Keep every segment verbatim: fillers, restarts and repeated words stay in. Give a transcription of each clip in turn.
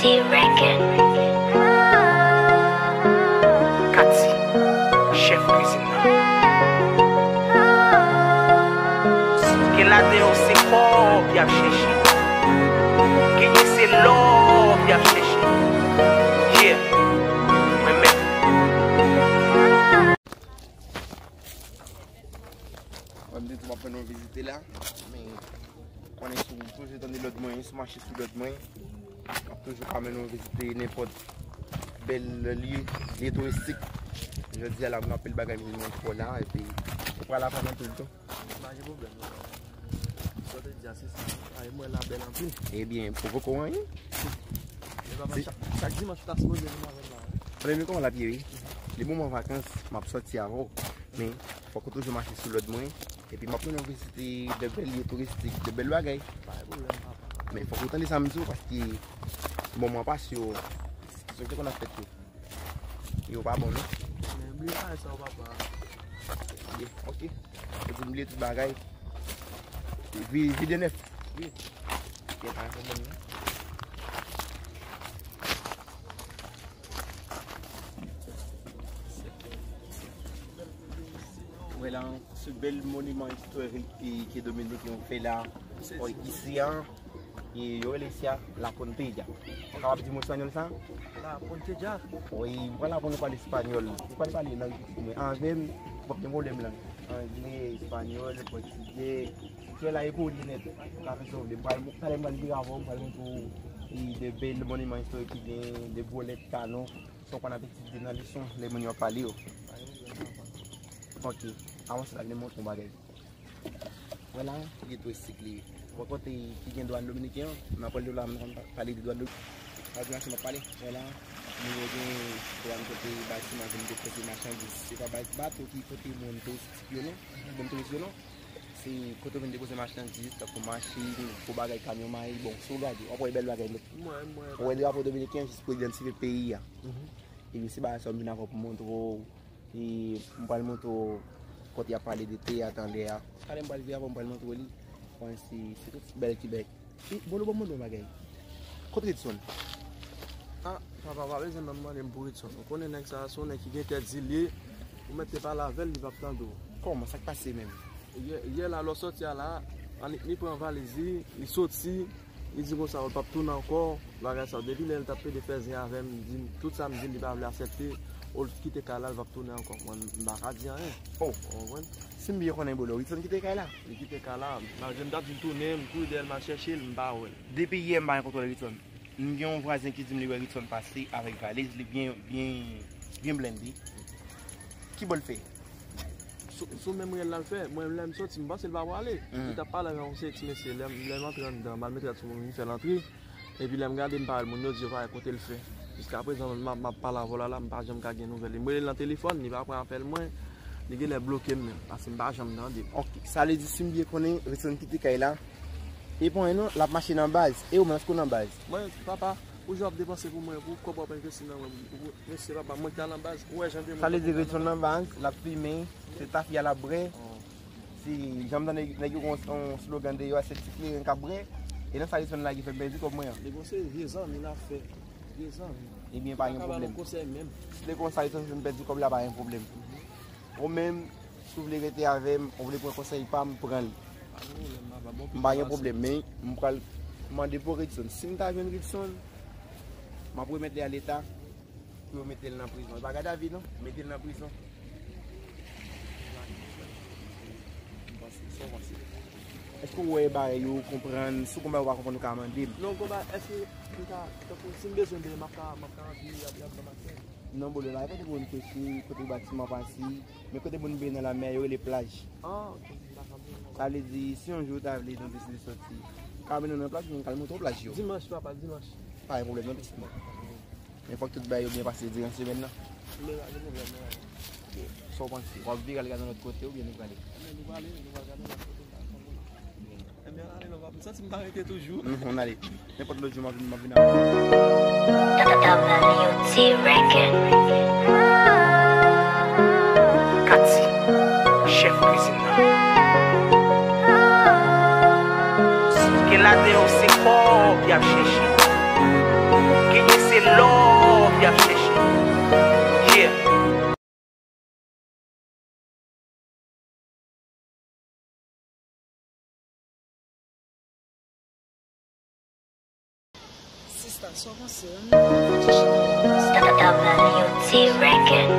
T Record. Katy, chèf kwizin nan. Gen ladan yo se kòb y ap chèche. Gen, gen se love y ap chèche. Yeah. Mwen menm. Mwen, m te tou ap fè nou vizite la. Men, konnen si w toujou tande lòd mwen, si w mache sou lòd mwen, m ap toujou ka mennen w vizite nenpòt bèl lye, lye touristik. Jodi a la, m ap fè l bagay mwen twò la, epi ou pral aprann anpil tou. Pa gen pwoblèm, non. Sa w te di a, se sa. Ay, mwen la bèl anpil. Ebyen, ou poko anyen? Men papa, chak, chak dimanch ou ta sipoze vin avè m la, wi. Premye kòman l ap ye, wi. Li moman vakans, m ap sòti avè w. Men, fòk ou toujou mache sou lòd mwen. Epi m ap mennen w vizite de bèl lye touristik, de bèl bagay. Pa gen pwoblèm, papa. Men fòk ou tande sa m di w, paske moman pase yo, sa w te konn ap fèt yo. Yo pa bon, non. Men bliye bagay sa yo, papa. Ye, ok. Ou di m bliye tout bagay. Vi-, vide nèf. Wi. Gen pa gen pwoblèm, non. Wè la, se bèl moniman istorik ki, ki Dominiken yo fè la. Wi, isi a. E yo rele isi a La Pontella. Ou kapab di mo espanyòl sa? La Pontella. Wi, m pral aprann ou pale espanyòl. Ou pral pale lang pitit mwen avè m, ou p ap gen pwoblèm lang. Angle, espanyòl, pòtigè. Kè la e poli nèt. Ou ka fè sa w vle. M pral, talè m pral vire avè w, m pral montre w, e, de bèl moniman istorik ki gen, de gwo lèt kanon. Sa w konn ap etidye nan leson, lè moun yo ap pale yo. Ok, avanse la, vin montre w bagay. Wè la, lye touristik li ye. Wè kote ki gen dwàn dominiken an, nan pòl yo la, m konn pa-, pale de dwàn do-, pa di machin m ap pale. Wè la, nou gen dwàn kote batiman vin depoze machandiz. Se pa ba-, bato ki pote moun touristik yo non, moun touris yo non. Se kote w vin depoze machandiz, tankou machin, gwo bagay, kamyon mayi. Bon, si w gade, w ap wè bèl bagay nèt. Mwen, mwen. Ou wè drapo dominiken an jis pou idantifye peyi a. Mhm. Epi se bagay sa m vin avè w pou montre w. E m pral montre w kote y ap pale de teyat anlè a. Talè m pral vire avè w, m pral montre w li. Bon, se, se tout bèl ki bèl. E, Bolo, ban m mande w yon bagay. Kot Ritson? Ah, papa, pa bezwen nan mande m pou Ritson. Ou konnen nèg sa a, se yon nèg ki gen tèt di l ye. Ou mèt te pale avè l, li p ap tande w. Kòman? Sa k pase menm? Yè, yè la, lè w sòti a la, annik li pran valiz li, li sòti, li di konsa, ou p ap tounen ankò, bagay sa yo. Depi lè l t ap plede fè zen avè m, di m, tout sa m di l, li pa vle aksepte, ou l kite kay la, li p ap tounen ankò. Mwen, m pa ka di anyen. Oh. Ou konprann? Si m byen konnen, Bolo, Ritson kite kay la? Li kite kay la. Malgre m t ap di l tounen, m kouri dèyè l, m al chèche l, m pa wè l. Depi yè, m pa gen kontwòl Ritson. M gen yon vwazen ki di m li wè Ritson pase avèk valiz li byen, byen, byen blende. Ki bò l fè? Sou, sou menm rèl la l fè. Mwen, lè m sòti, m panse l pa prale. Li t ap pale avèk yon seri ti mesye. Lè m, lè m antre anndan, m al mete tèt sou moun, m fè l antre. Epi lè m gade, m pa wè l. Moun yo di yo pa wè kote l fè. Jiskaprezan, m ap, m ap pale avè w la, la, m pa janm ka gen nouvèl li. M rele l nan telefòn, li pa pran apèl mwen. Li genlè bloke m menm, paske m pa janm tande l. Ok, sa vle di si m byen konnen, Ritson kite kay la. E pa anyen non, l ap mache nan baz. E ou menm, èske w nan baz? Mwen, papa, ou jan w ap depanse pou mwen, pou kòb w ap envesti nan mwen, pou, pou, mesye papa, mwen ki al nan baz, ou wè jan de moun. Sa vle di Ritson nan baz, l ap fimen, se tafya l ap bwè. Oh. Si, jan m tande nèg yo gen yon, yon slogan deyò a, se ti kleren k ap bwè. E nan sa Ritson lage fè m pèdi kòb mwen an. Li gon seri vye zanmi l ap fè, vye zanmi. Ebyen, pa gen pwoblèm. Li pa ka ba nou konsèy menm. Si se konsa Ritson fè m pèdi kòb la, pa gen pwoblèm. Ou menm, si w vle rete avè m, ou vle pran konsèy pa m, pran l. M pa gen pwoblèm, men m pral mande pou Ritson. Si m ta jwenn Ritson, m ap remèt li a Leta pou yo mete l nan prizon. E pa gadavi non, mete l nan prizon. M panse, sa w panse? Èske w wè bagay yo, ou konprann? Si w konn bagay ou pa konprann, ou ka mande m. Non, konba, èske m ka, tankou, si m bezwen de, m ap ka, m ap ka antre, y ap, y ap ban m aksè? Non, Bolo, la, kote moun kouche, kote batiman pase, men kote moun benyen nan lamè a, yo rele plaj. Ah, ok, m pa konprann. Sa vle di, si yon jou w ta vle nou deside sòti, m ka mennen w nan plaj, nou ka al montre w plaj yo. Dimanch, papa, dimanch. Pa gen pwoblèm, non, pitit mwen. Men fòk tout bagay yo byen pase diran semèn nan. Men pa gen pwoblèm, non. Sa w panse? W ap vire al gade yon lòt kote oubyen nou prale? Men nou prale, nou pral gade yon lòt kote, m pa konprann. Ebyen, ale non, papa, m santi m pa rete toujou. Non, ann ale. Nenpòt lòt jou, m ap vin, m ap vin avè w. W T Record. Katy, chèf kwizin nan. Gen ladan yo se kòb y ap chèche. Genyen se love y ap chèche. Yeah. Sista, sa w panse? Ann nou pran yon ti chita la. W T Record.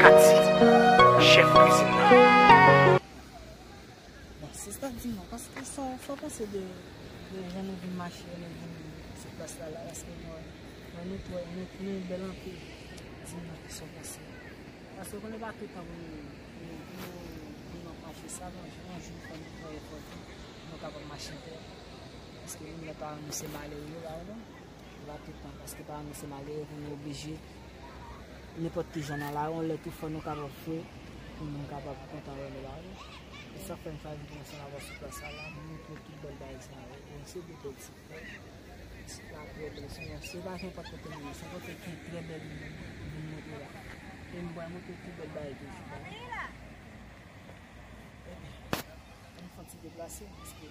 Katy, chèf kwizin nan. Bon, sista, di mwen, paske sa, sa w panse de, de jan nou vin mache, nou vin sou plas la, la, paske mwen, mwen nou twò, nou, nou bèl anpil. Di mwen, kisa w panse? Paske konnen pa tout tan pou nou, pou nou, pou nou, pou nou mache sa, yon jou, yon jou, fò nou fè efò tou, pou nou kapab mache anpil. Paske nou menm paran nou se malere yo, pa vre non? E pa tout tan, paske paran nou se malere, pou nou oblije, nenpòt ki jan nan lari, yon lè tou fò nou kapab fè, pou moun kapab kontan wè nou, pa vre? E sa fè m chwazi pou ansanm avè w sou plas sa la, pou nou montre tout bèl bagay sa yo, yon se de bèl ti frè. Ti pa trè bèl, se yon, se pa nenpòt kote moun, se kote ki trè bèl moun, moun montre la. E m pral montre tout bèl bagay toujou, pa vre? Ebyen, ann fè yon ti deplase, paske m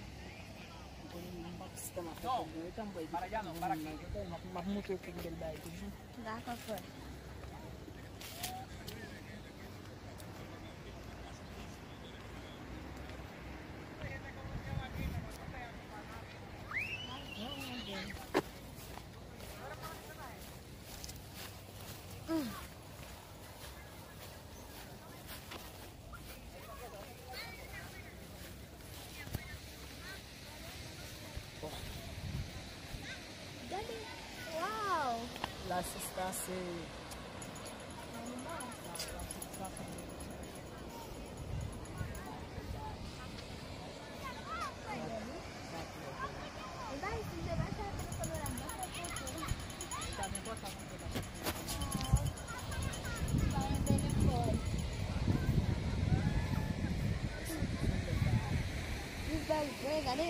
konnen m p ap sispann ap fè kòb nan eta, m pral kite tout moun nan eta, m ap, m ap montre w kèk bèl bagay toujou. Dakò, frè. Gade. Wow. La sista se Li bèl vre, gade.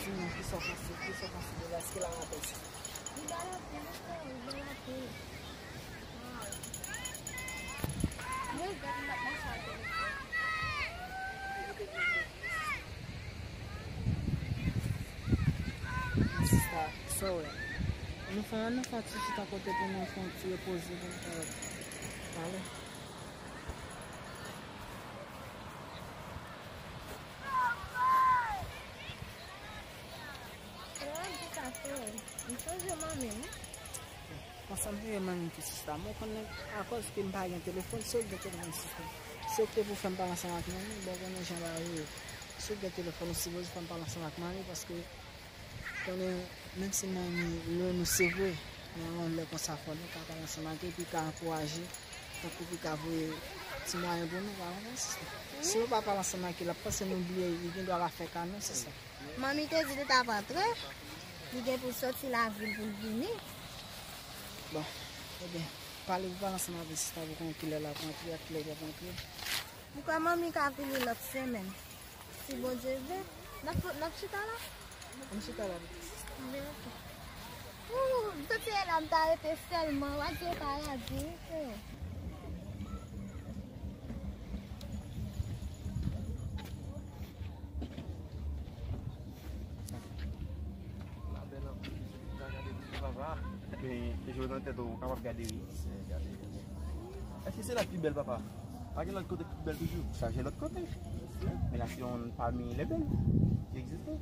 Di mwen, kisa w panse, kisa w panse de la, èske l ap rapèl sa? Li bèl anpil, wi, frè, li bèl anpil. Wow. Mwen, gade, m ap mache ak telefòn. Sista, sa w wè? Nou fè, nou fè yon ti chita kote pou nou fè yon ti repoze, pou nou kapab pale. Lè w ap di sa, frè, m sonje manmi m. Konsa m sonje manmi m tou, sista. Mwen konnen, akòz ke m pa gen telefòn, si w gen telefòn, sista, si w te pou fè m pale ansanm ak manmi, bon, konnen jan bagay yo ye. Si w gen telefòn, ou sipoze fè m pale ansanm ak manmi, paske konnen, menm si manmi lwen nou, se vre, men yon lè konsa, fò nou ka pale ansanm ak li, pou l ka ankouraje, tankou pou l ka voye ti mwayen pou nou, pa konprann, sista? Si nou pa pale ansanm ak li, l ap panse nou bliye li, li gen dwa pa fè ka nou, sista. Manmi te di li t ap antre, li gen pou l soti lavil pou l vini. Bon, ebyen, pale pou pale ansanm avè sista pou konnen kilè l ap antre ak kilè l p ap antre. M kwè manmi ka vini lòt semèn. Si Bondye vle, n ap, n ap chita la? Ann chita la, pitit sista. Byen, oke. Ooh, m santi e la m ta rete sèlman. W a di e paradi, wi, frè. La bèl anpil, pitit, m ta gade pitit papa. Men, e jwe nan tèt ou, ou kapab gade, wi. Se gade, gade. Èske se la k pi bèl, papa? Pa gen lòt kote k pi bèl toujou? Chaje lòt kote. Men la se youn pami lè bèl ki egziste.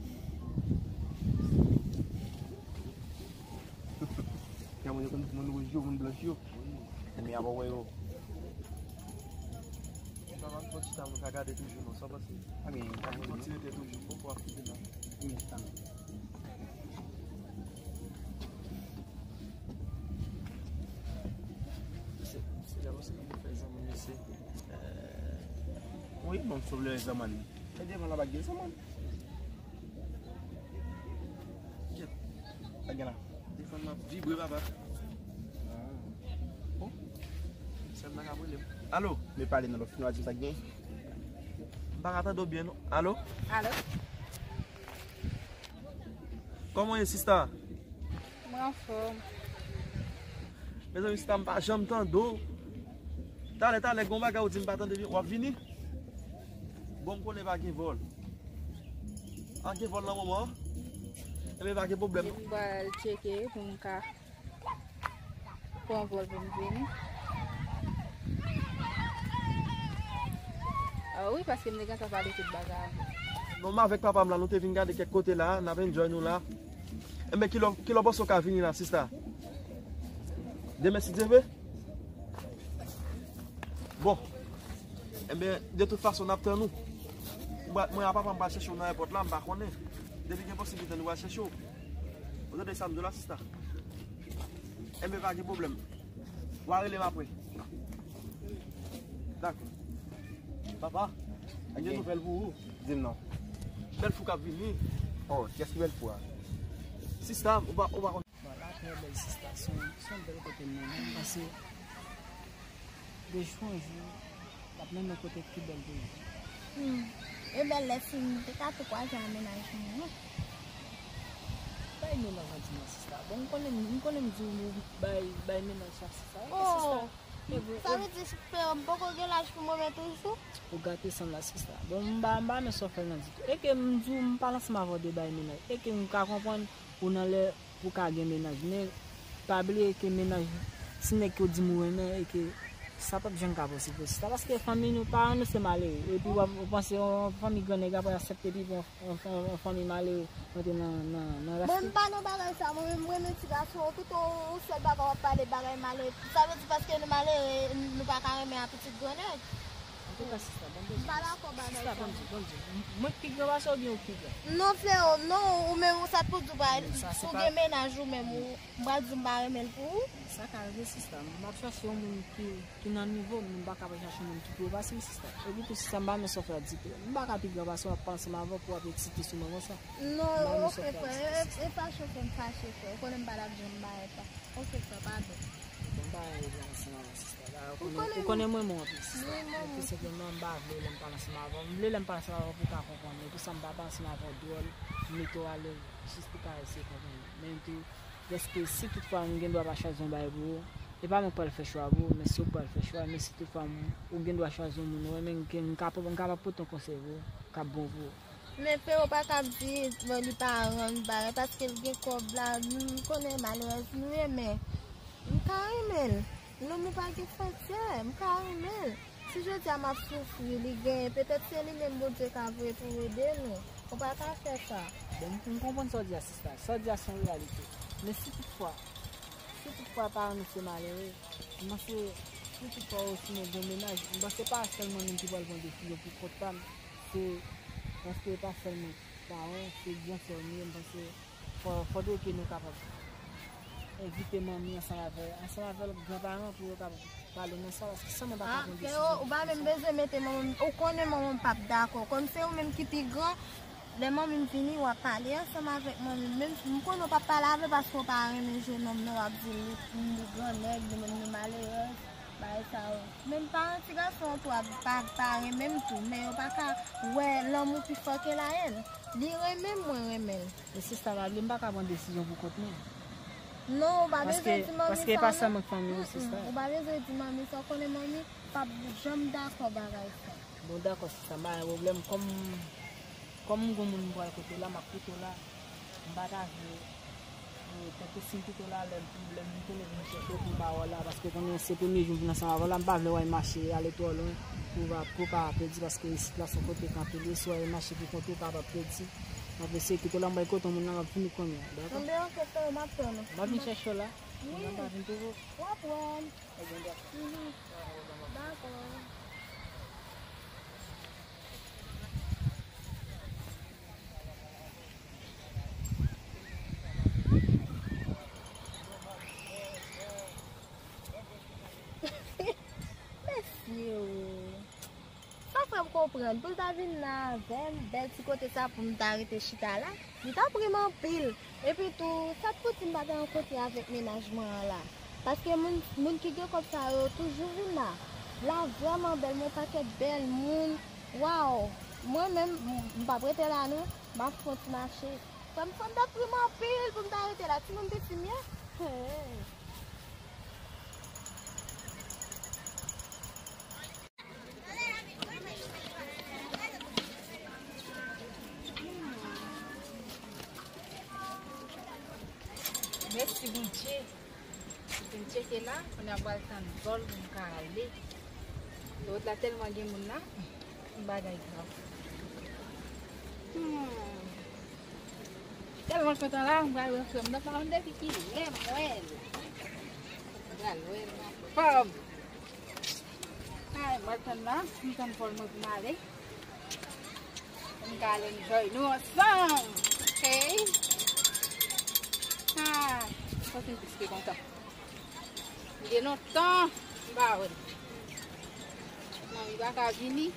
Kè moun yo konn di moun wouj yo, moun blanch yo. Men apa w wè yo. Papa, m konn chita, mwen ka gade toujou, non, sa pase. A, men, ka gade, non. Kontinye toujou, fòk w ap kite la. Wi, tann. Se, se la, se la, fè zanmi, mesye. Wi, bon, sou le zanman. Fè devan la, pa gen zanman. Kèt. Sa gen la? Telefòn nan ap vibre, papa. Ah. Oh. Sèl nan k ap rele m. Alo? Men pale nan lòt fè nou a di sa k gen. M pa ka tande w byen, non. Alo? Alo? Kòman w ye, sista? Mwen anfòm. Mezanmi, sista, m pa janm tande w. Talè, talè, gen yon bagay ou di m pa tande byen. W ap vini? Bon, m konnen pa gen vòl. A, gen vòl nan moman an? Ebyen, pa gen pwoblèm. Epi m pral tcheke pou m ka pran vòl pou m vini. Ah wi, paske m te gentan pale tout bagay avè w. Non, m avèk papa m la, nou te vin gade kèk kote la, n ap enjoy nou la. Enben, kilè, kilè w panse w ka vini la, sista? Demen, si Dye vle? Bon. Enben, de tout fason, n ap tann ou. Mwen, mwen a papa m pral chèche w nan èpòt la, m pa konnen. Depi gen posiblite, nou pral chèche w. Ou tande sa m di w la, sista? Enben, pa gen pwoblèm. W a rele m apre. Dakò. Papa, gen nouvèl pou ou. Di m non. Bèlfou k ap vini. Oh, kiyès ki bèlfou a? Sista, ou pa, ou pa konn. Bon, la trè bèl sista, se yon, se yon bèl kote m nan, m panse de jou an jou, l ap mennen kote ki bèl toujou. Hmm. E bèl lè si m te ka tou kwaze a mennaj mwen, wi. Bay mennaj an di non, sista. Bon, m konnen, m konnen m di w nou bay, bay mennaj sa, sista. Wi, sista. Oh, sa vle di, frè, m poko gen laj pou mwen men toujou? Ou gate san la, sista. Bon, m pa, m pa men sa w fè l nan ditou. E ke m di w, m pale ansanm avè w de bay mennaj. E ke m ka konprann ou nan lè pou w ka gen mennaj. Men, pa bliye ke mennaj, ti nèg ke w di m ou renmen, e ke sa p ap janm ka posib pou sista. Paske fanmi nou, paran nou se malere. Epi w ap, ou panse yon fanmi gran nèg ap aksepte epi yon, yon, yon, yon fanmi malere rantre nan, nan, nan rès li. Mwen, m pa nan bagay sa. Mwen menm, m renmen ti gason. Ou pito yon sèl bagay w ap pale bagay malere. Sa vle di paske nou malere, nou pa ka renmen a pitit gran nèg? Antouka, sista, ban m de sous. M pa dakò bagay sa. Sista, ban m di, ban m di. M, mwen k pi gran pase w oubyen ou k pi gran? Non, freo, non, ou menm, ou sa t pou di w pa, ou gen mennaj ou menm, ou, m pral di w m pa renmen l pou ou. Sa ka rive, sista. M ap chache yon moun ki, ki nan nivo m, m pa ka chache yon moun ki pi wo pase m, sista. Epi tou, sista, m pa renmen sa w fè a ditou. M pa ka pi gran pase w, ap pale ansanm avè w pou w ap eksite sou mwen konsa. Non, okenn pwoblèm, sista. E, e pa chofè m fache, frè. Ou konnen m pa t ap janm bay pa. Oke, frè, padon. Bon, m pa renmen pale ansanm avè w, sista. Ou konnen, ou konnen mwen renmen w anpil, sista. Wi, mwen tou senpleman, m pa vle lè m pale ansanm avè w. M vle lè m pale ansanm avè w pou w ka konprann. E pou sa m pa pale ansanm avè w dwòl, m mete w alèz jis pou w ka eseye konprann. Men tou, dèske si toutfwa m gen dwa pa chwazi yon bagay pou ou, e pa mwen k pral fè chwa pou ou, men se ou k pral fè chwa. Men si toutfwa m, ou gen dwa chwazi yon moun ou renmen, m kapab, m kapab pote yon konsèy pou ou, k ap bon pou ou. Men frè, ou pa ka ap di, bon, li pa rann bagay, paske l gen kòb la, nou, nou konnen malerèz nou ye, men m ka renmen l. Lanmou pa gen fwontyè, m ka renmen l. Si jodi a m ap soufri, li genyen, petèt se li menm Bondye ka voye pou ede nou. Ou pa ka fè sa. Bon, m, m konprann sa w di a, sista. Sa w di a se yon reyalite. Men si toutfwa, si toutfwa paran nou se malere, m panse, si toutfwa ou sinon gen mennaj, m panse pa sèlman nou ki pral pran desizyon pou kont pa m. Se, paske e pa sèlman paran, se gran sè w m ye, m panse fò, fòdre ke nou kapab envite manmi ansanm avè, ansanm avè lòt granparan pou yo kapab pale nan sa, paske sèlman pa ka pran desizyon. Ou pa menm bezwen mete manman m, ou konnen manman m p ap dakò. Kòm se ou menm ki pi gran, lè manmi m vini, w ap pale ansanm avèk manmi m. Menm m konnen w p ap pale avè l paske w pa renmen jennonm nan, w ap di li, li grannèg, li menm li malerèz. Bagay sa yo. Menm paran ti gason an tou ap pa, pa renmen m tou, men yo pa ka wè lanmou pi fò ke layèn. Li renmen m, mwen renmen l. Men sista, pa bliye, m pa ka pran desizyon pou kont mwen. Non, ou pa bezwen di manmi sa, non. Paske, paske e pa sèlman fanmi w, sista. Ou pa bezwen di manmi sa, ou konnen manmi p ap janm dakò bagay sa. Bon, dakò, sista, m pa gen pwoblèm. Kòm Kòm m gon moun m pral kote w la, m ap koute w la. M pa ta vle, e, tankou si m kite w la, lè m, lè m tounen vin chèche w pou m pa wè w la, paske konnen se premye jou m vin ansanm avè w la, m pa vle w al mache ale twò lwen, pou w pa, pou w pa pèdi, paske isit la se yon kote k anpil risk, si w al mache pou kont ou, w kapab pèdi. M ap eseye kite w la, m pral kote yon moun la, m ap vini kounye a, dakò? Enben, oke, frè, m ap tann ou. M ap vin chèche w la. Wi. M ap vin toujou. W ap wè m. Ebyen, dakò. Mhm. Dakò. Mesye o. Sa fè m konprann, pou l ta vin la avè m, bèl ti kote sa pou m ta rete chita la, li t ap ri m anpil. Epi tou, sa t pou di m pa ta rankontre avèk mennaj mwen an la. Paske moun, moun ki gen kòb sa yo toujou vin la. La vrèman bèl, men yon pakèt bèl moun. Waw! Mwen menm, m, m p ap rete la non, m ap fè yon ti mache. Frè m, sa t ap ri m anpil pou m ta rete la. Timoun piti m ye. Hey. Ti Bondye, m fin tcheke la, kounye a m pral tann vòl pou m ka ale. Wout la tèlman gen moun la, yon bagay grav. Hmm. Tèlman kontan la, m pral wè frè m nan, pa konn depi ki lè m wè l. M pral wè l nan fòm. Ay, m pral tann la, m tann vòl mwen pou m ale. Pou m ka al enjoy nou ansanm. Ok? Ah, m santi m plis ke kontan. Gen lontan m pa wè l. Manmi pa ka vini.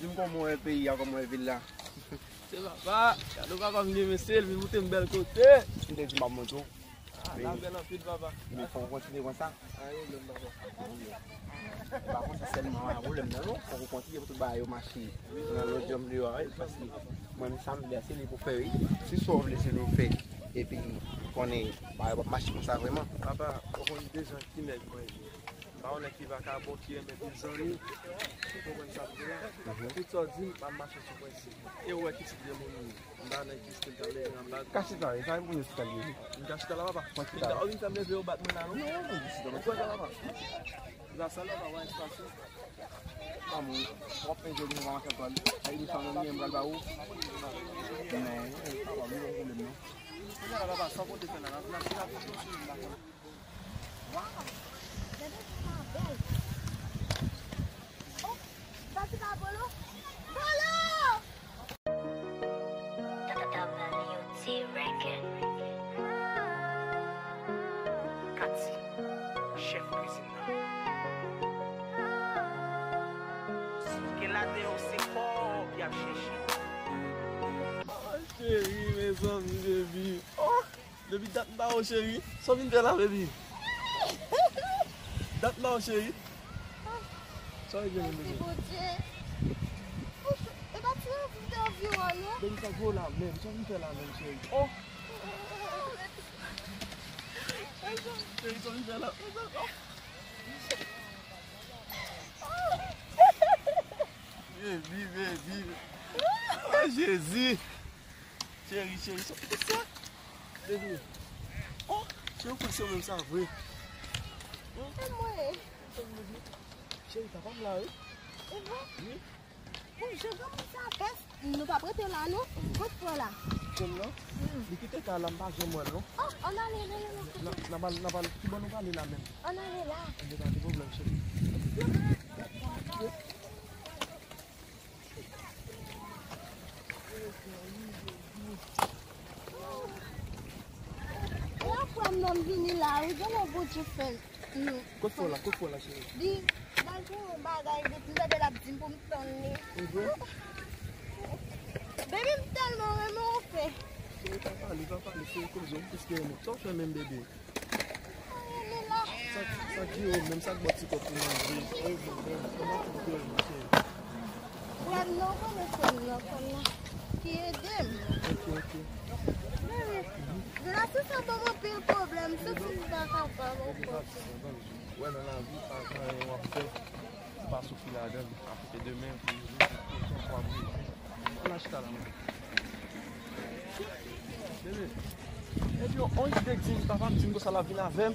Di m kòman w wè peyi a, kòman w wè vil la? Se papa, gade papa m gen mesye, l vin moute m bèl kote. M te di m ap montre w. Ah, la bèl anpil, papa. Men fò w kontinye konsa. Ay, pwoblèm, papa. E pa konsa sèlman, pa pwoblèm nan, non. Fò w kontinye pou tout bagay yo mache nan lòd jan m vle yo a, wi, paske mwen, sa m vle a, se li pou fè, wi. Se sa w vle, se li w fè. Epi, konnen, bagay yo p ap mache konsa vrèman. Papa, ou konn de jan ki nèg mwen ye. M pa yon nèg ki vakabon, ki renmen vin zanmi. Ou konprann sa m di la? Tout sa w di m, m ap mache sou prensip. E ou wè ki tip de moun m ye. M pa nan ki eskalye, m ap bat. Ka chita, e sa menm pou eskalye. M ka chita la, papa. Mwen chita la. Ou vin fè m leve, ou bat mwen la, non? Non, non, chita, mwen chita la, papa. Sa sal, papa, wè espas yo. Papa, mwen, w ap enjoy, mwen pa mache ankò. Ay, nou sa, mwen, m pral ba ou. Men, papa, mwen, yon pwoblèm, non. Kounye a la, papa, sa w konte fè la, n ap, n ap, n ap, Waw! Gade jan sa bèl! Oh! Sa se pa Bolo? Bolo! W T Record. Katy, chèf kwizin nan. Gen ladan yo se kòb y ap chèche. Oh, cheri, mezanmi, baby. Oh! Depi dat m pa wè w, cheri. Sa w vin fè la, baby? Dat m pa wè w, cheri. Sa w regle menm, baby? Mèsi Bondye. E pa ti anvi m te anvi w an, non. Baby, sa k voye w la menm? Sa w vin fè la menm, cheri? Oh! Cheri, sa w vin fè la? Baby, baby. Ah, Jezi. Cheri, cheri, sa, ki sa? Baby. Oh, cheri, ou kwè se ou menm sa vre? Hmm? E mwen? Cheri, papa m la, wi. E vre? Wi. Bon, jan granmoun sa pès, nou p ap rete la, non. Kot frè la? Frè m nan? Hmm. Li kite kay la, m pa janm wè l, non. Oh, ann ale, ann ale, ann ale. N a, n a pale, n a pale, ki bò nou pale la menm? Ann ale la. Ann ale, pa gen pwoblèm, cheri. E apre m nan m vini la, wi, gen lè Bondye fè nou. Kot fò la, kot fò la, cheri? Li, m al fè yon bagay, epi m tande l ap di m pou m tann li. E vre? Baby, m tèlman renmen w fè. Cheri, pa pale, pa pale, cheri, koze w plis ke renmen. Sa w fè menm, bebe? Sa, sa di yo, menm sa k ba w ti kòb pou manje. Frè m nan, ou konnen frè m nan, frè m nan ki ede m. Ok, ok. Baby, gras ou sa ban m anpil pwoblèm, m santi m pa kapab ankò. Wè, nan lavi, pa gen anyen w ap fè, pa soufri ladan l. Paske demen, pou jodi, pou konsa w ap viv. Ann al chita la, man. Bebe, epi yon, yon ide k di m, papa m di m konsa l ap vin avè m.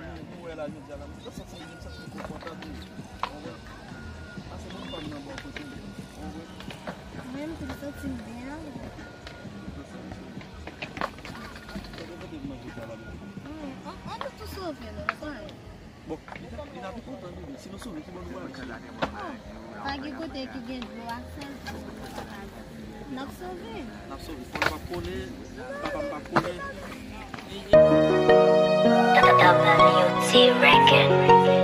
nou, nou wè la jodi a la, m santi, m santi m kontan tou. Ou konprann? Pase moun pa m nan bò kote m. Ou konprann? Mwen menm tou, m santi m byen avè w. Ou konprann kote m manje sa la, bebe? Wi, an, an nou tou sove, non, sa. Bon, li t ap, li t ap kontan, bebe. Si nou sove, ki bò nou pral sove? Pa gen kote ki gen dlo ak sèl. N ap sove. N ap sove. Fò l p ap konnen, papa m p ap konnen. W T Record.